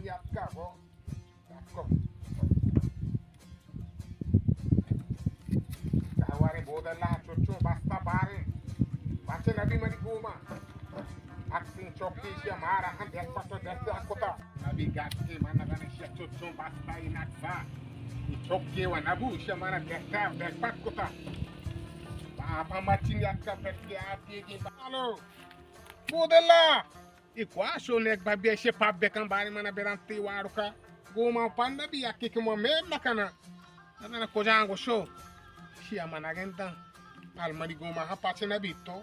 یاتکا گو، یاتکو۔ کہوارے بود اللہ چچو بستا بارے۔ بچے نبی منی گوما۔ اکسین چوکی شیا مارا ہم دیکھ پتو دیکھ کتا۔ نبی گاٹی من نگنے شیا چچو بستا ای نقصا۔ ای چوکی و نبو شیا مارا دیکھ دیکھ پت کتا۔ باپا مچین یاتکا پٹکی آتی گی بالو۔ بود اللہ۔ ای کواش و نیک بابی ایشی پاپ بکن باری منا بران تی واڑکا۔ گوما پند بی یکی کہ ما میم نکنا۔ نہ کجان گوشو۔ شیا منا گندن۔ المنی گوما ہا پاچے نبی تو۔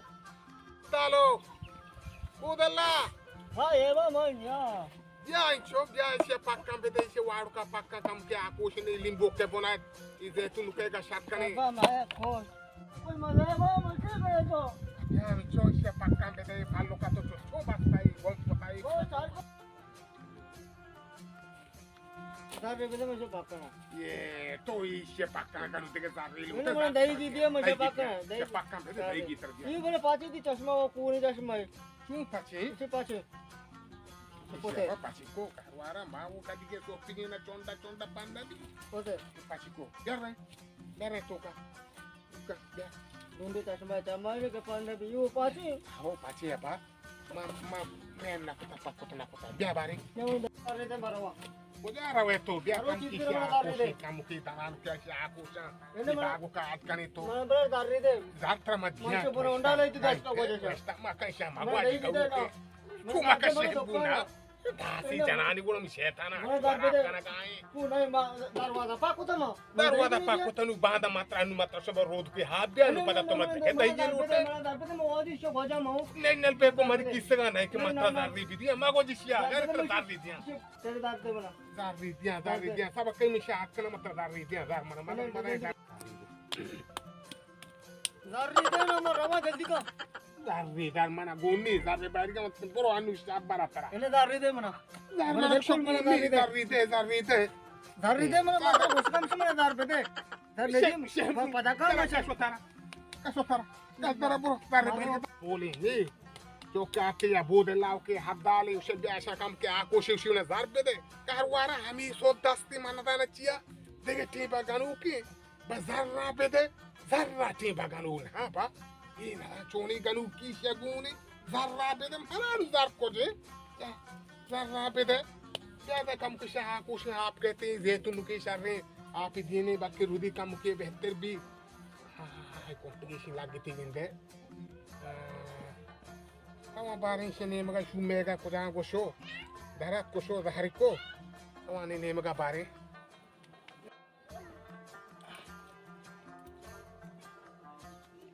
تالو۔ بود اللہ۔ ہا، ایوا من یا۔ بیا انچو، بیا ایشی پکن بدے، ایشی واڑکا پکن کم کہ آکوش نے لیمبو کے بنا، ای زیتون کے گا شرط کنے۔ ابا، مایا کھوش۔ کوئی مزہ ہے، ماما، کیا کرے تو؟ بیا انچو، ایشی پکن بدے، پھلو کا تو چو، چو بس بھائی، گم پتائی۔ او، چار کو۔ زر بدے مجھے پکن۔ یہ تو ایشی پکن کنو دیگه زر لو۔ من دہی گی دیا مجھے پکن۔ دہی پکن بدے، دہی گی تر دیا۔ یہ بولے پاچے دی چشمہ و کونی چشمہ۔ چون پاچے؟ چون پاچے؟ پوتے۔ پاچے کو کاروارا ما وہ کدی کے سوپی نہ چونڈا چونڈا بند دی۔ پوتے۔ پاچے کو۔ بیار رہے۔ بیار رہے تو کا۔ کا، بیا۔ ڈونڈے چشمہ چمانے کے پاندے بھی یو پاچے۔ ہو پاچے ابا۔ ما، ما، میں نہ کتا پکوت نہ کتا۔ بیا بارے۔ نہ، وہ دار دے باروا۔ کجا روے تو؟ بیا کم کی کیا کوشے، کم کی داران کیا کیا کوشاں۔ باگو کا آت کنے تو۔ من بر دار دے۔ زار تر مت دیا۔ من سے بروندہ لے تو دس تو کجا۔ ما کیسا ما گواجی کرو۔ تو ما کیسے بونا۔ داسی جنانی گوڑا می شیطانا۔ من دار دے۔ تو نہیں ما دروازہ پاکو تما۔ دروازہ پاکو تنو باندا ماترا نو ماترا شب رود کے ہاتھ دے نو پدا تو مت کے دہی لوٹے۔ من دار دے، من وادی شو بجا ماو۔ نہیں نل پہ کو مری کس کا نہیں کہ ماترا دار دی بھی دی۔ ما کو جسیا اگر دار دی دیا۔ تیرے دار دے بنا۔ زر ری دیاں، زر ری دیاں۔ سب کئی می شاہد کنا مت زر ری دیاں، زر منا، منا، منا زر۔ زر ری دے نا، من رواں جلدی کا۔ زر ری، زر منا گونی، زر ری باری کا مت برو انو شاب برا ترا۔ انہیں زر ری دے منا۔ زر منا شو گونی، زر ری دے، زر ری دے۔ زر ری دے منا، منا گوشکم سے منا زر بدے۔ زر لے دی، پدا کا مچا شو ترا۔ کسو ترا۔ کس ترا برو، زر ری باری۔ بولے، ہی۔ چوکہ آتے یا بود لاو کے حد دالے، اسے بیا شا کم کے آ کوشش انہیں زر بدے۔ کاروارا ہمی سو دستی من دانا چیا۔ دیگه ٹیبا گنوکی، با زر را بده، زر را ٹیبا گنون، ہاں با، اے نہ چونی گنوکی شگونی، زر را بده، ہنانو زر کجے، زر را بده، زیادہ کم کشا کوشن آپ کہتے ہیں، زیتون کے شریں، آپ دینے باقی رودی کم کے بہتر بھی، ہاں، کمپلیشن لگتی گندے۔ ہما باریں شے نیمگا شو میگا کجا گوشو، درات کشو زہر کو، ہما نے نیمگا باریں۔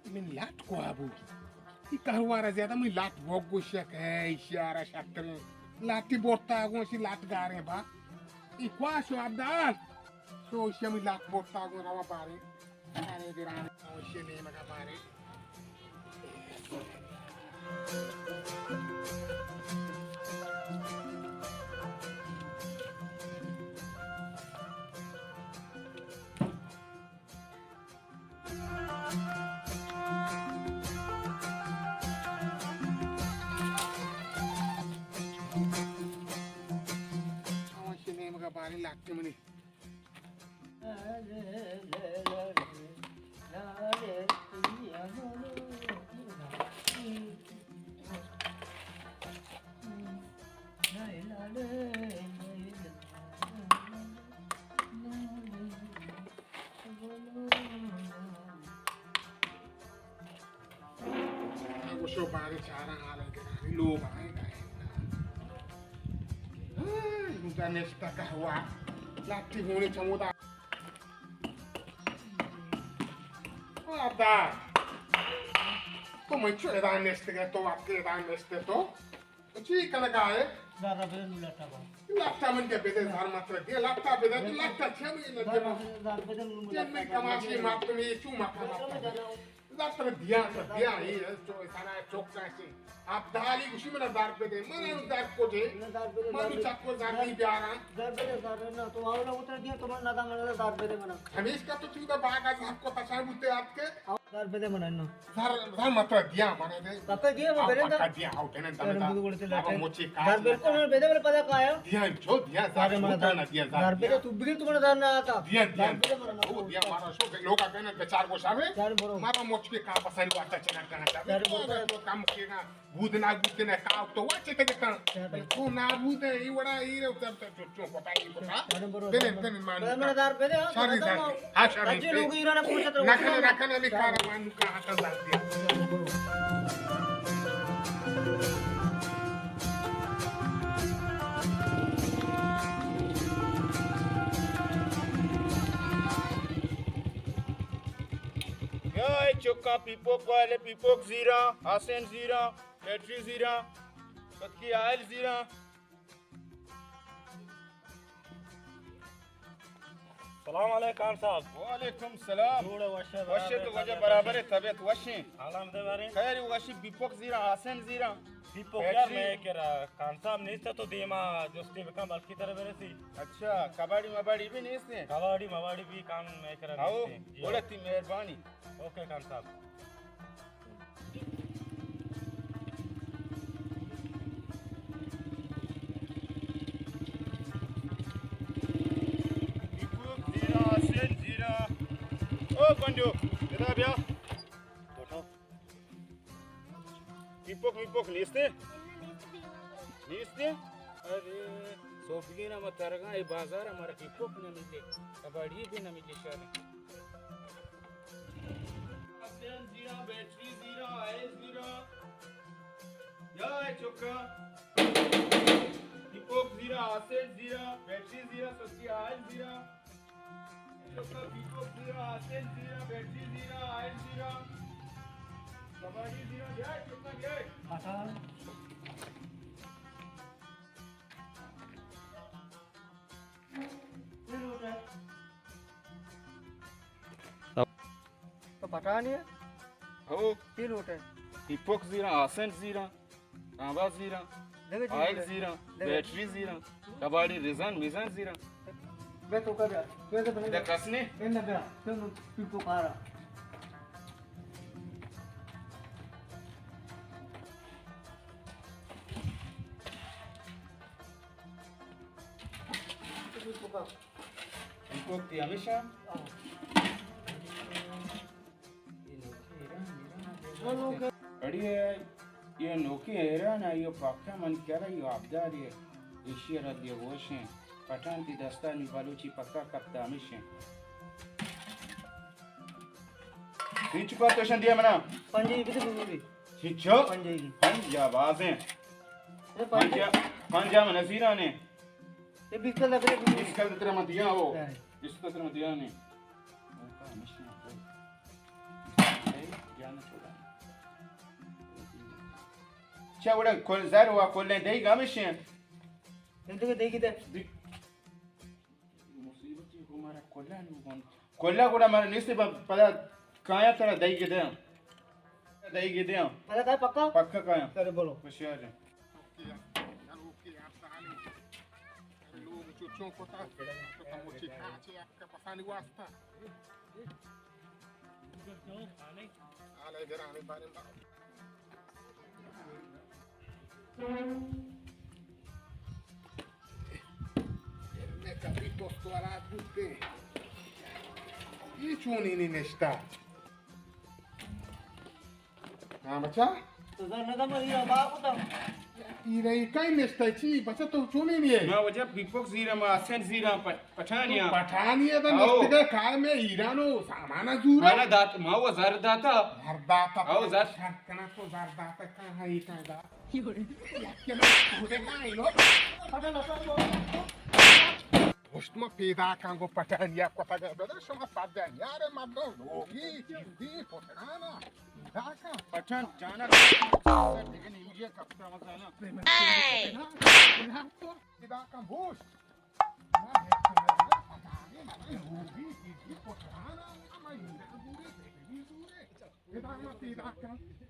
من لات کو آبو۔ ای کہوارا زیادہ من لات بوگ گوشیا کہ ایشی آرا شرتریں۔ لاتی بورتا گوشی لات گاریں با۔ ای کوا شو عبدال۔ شو ایشی من لات بورتا گو روا باریں۔ باریں گران۔ شے نیمگا باریں۔ شے نیمگا باریں لاتی منی۔ گوشو بارے چاراں حال گرانی لوگ آئے گا۔ ہاں، انگا نشتہ قہوہ۔ لاٹی گونی چمودا۔ آبدار۔ تو من چو ادا نشتگے تو آپ کے ادا نشتے تو۔ تو چی کنگا ہے؟ زر بدے نو لٹا با۔ لٹا من کے بدے زر مت دے، لٹا بدے تو لٹا چھ من لگے۔ زر بدے نو لٹا۔ من کماشی مات تو میں چو مکا۔ زر تر دیا، تر دیا، یہ جو سارا چوک کا سی۔ آپ دالی گوشی منا زر بدے، منا زر کو دے۔ منا چکو زر نہیں بیارا۔ زر بدے، زر نہ تو آو نہ اتر دیا تو منا نہ دا منا زر بدے منا۔ ہمیش کا تو چودا باغ از حق کو تشان بوتے آپ کے۔ زر بدے من نا۔ زر، زر مت دیا من دے۔ پکا دیا، من ہاں، برے پکا دا۔ دیا، ہاں، ٹینن زر دے۔ بودو گڑتے لٹے۔ مچی کار زر بالکل من بدے، بلے پدا کایا۔ دیا، چو دیا، زر زر من بوتا دا۔ نہ دیا، زر زر دیا۔ بدے، تو بگر تو من زر نہ آتا۔ دیا، دیا۔ زر بدے من او دیا، مارا شو، لوگ آ کہنا، بیچار کو شاوے۔ زر برو۔ مارا مچ کے کام پسند واسطہ چنا کرنا چاہے۔ زر برو۔ تو کم کیگا۔ بود نہ بود نہ کاو تو واچے تے کن۔ تو نہ بود ای وڑا ای رے اتر تے چو چو پتا ای پتا۔ بلے تن مان۔ بلے من دار بلے، ہاں، شری ختم زار۔ ہو۔ ہاں، شری۔ رجی لوگ ایران پوچھت رہو۔ نہ کنا، نہ کنا، می کارا مان کا ہاتھ زار دیا۔ یا اے چکا پیپوک والے، پیپوک زیرا، حسین زیرا، بیٹری زیرا، صدقی آئل زیرا۔ سلام علیکم خان صاحب۔ وعلیکم سلام۔ جوڑ ئے، وش ئے، وش ئے برابر تو ئے، وجہ طبیعت برابر ئے، وش ئے؟ طبیعت وش ئے۔ حال ہم دے بارے۔ خیر، وش ئے، بیپوک زیرا، حسین زیرا۔ بیپوک یار، بیٹری۔ مئے کرا خان صاحب نیست تو دیما جستی بکن، بلکی ترا برسی۔ اچھا، کباڑی مباڑی بھی نیست؟ کباڑی مباڑی بھی خان مئے کرا ہاؤ، نیست۔ جی۔ بڑی تئی مہربانی۔ اوکے خان صاحب۔ زیرا، حسین زیرا۔ او گونڈو، ادا بیا۔ پیپوک میپوک نیستے؟ نیستے؟ ارے، سوبگینا ما ترگاں اے بازار، مارا پیپوک نہ ملے، کباڑی بھی نہ ملے شانے۔ حسین زیرا، بیٹری زیرا، آئل زیرا۔ یا اے چکا۔ پیپوک زیرا، حسین زیرا، بیٹری زیرا، سچی آئل زیرا۔ چکا پیپوک زیرا، حسین زیرا، بیٹری زیرا، آئل زیرا۔ کباڑی زیرا، بیا، چکا بیا۔ تو پٹھانی ئے؟ ہو۔ تی لوٹ ئے؟ پیپوک زیرا، آسن زیرا، تانبا زیرا، دگہ چیز آئل زیرا۔ زیرا، دگہ۔ بیٹری زیرا، کباڑی رزان میزان زیرا۔ بے تو کجا؟ بے تو بنے۔ ادا کس نے؟ بے نہ بیا۔ تو پیپوک آرا۔ پیپوک تی ہمیشہ؟ اڑی اے، اے نوکی ایران ءَ، اے پاکا من کرا، اے آبدار اے، ایشی را دے گوشیں۔ پٹھان تی دستا نی بلوچی پکا کپتا ہمیشیں۔ ہنچو پا توشن دیا منا؟ پنجاہی بدے بزوری۔ ہنچو؟ پنجاہی۔ پنجاہ بازیں۔ اے پنجاہ۔ پنجاہ، پنجاہ من زیرانے۔ اے بیست کلدار بدے بزوری۔ بیست کلدار ترا من دیا ہو۔ ہاں۔ بیست کلدار ترا من دیا نے۔ چا وڑا کل زر و کلیں دئی گامشیں۔ زندگی دئی گی دے۔ دی-، مصیبت کو مارا کلا نو بند۔ کلا گڑا مارا نیست، پ-، پدا کایا ترا دئی گدے۔ دئی گدے۔ پدا کایا پکا؟ پکا کایا۔ کرے بولو۔ ہوشیار ہے۔ لوگ چو چون کتا، تو مچی کھاچے اکا پسانی واسطہ۔ آلے گرانے بارے بارے۔ میں کبھی دوست والا بوتے۔ یہ چونی نہیں نشتا۔ ہاں بچا۔ تو زر ندم، ایرا بار کتم۔ ایرا ای کئی نشتا چی؟ بچا تو چونی نہیں ہے؟ ما وجہ پیپوک زیرا، ما حسین زیرا، پ-، پٹھانیا۔ پٹھانیا دا او۔ نشتگا کائے میں ایرانو سامانا زورا۔ مانا دات، ما وہ زر داتا۔ زر داتا۔ او زر۔ شک کنا تو زر داتا کہاں ہے، کہاں دا؟ پشت ما پیدا کن گو پٹانیا کتگ، بدر شما سجن یار مردم لوگی چیزی پٹانا پیدا کن۔ پٹان جانا دیگه نیمجه کپتا مزانا۔ پیدا کن بوش۔ لوگی چیزی پٹانا، پیدا کن۔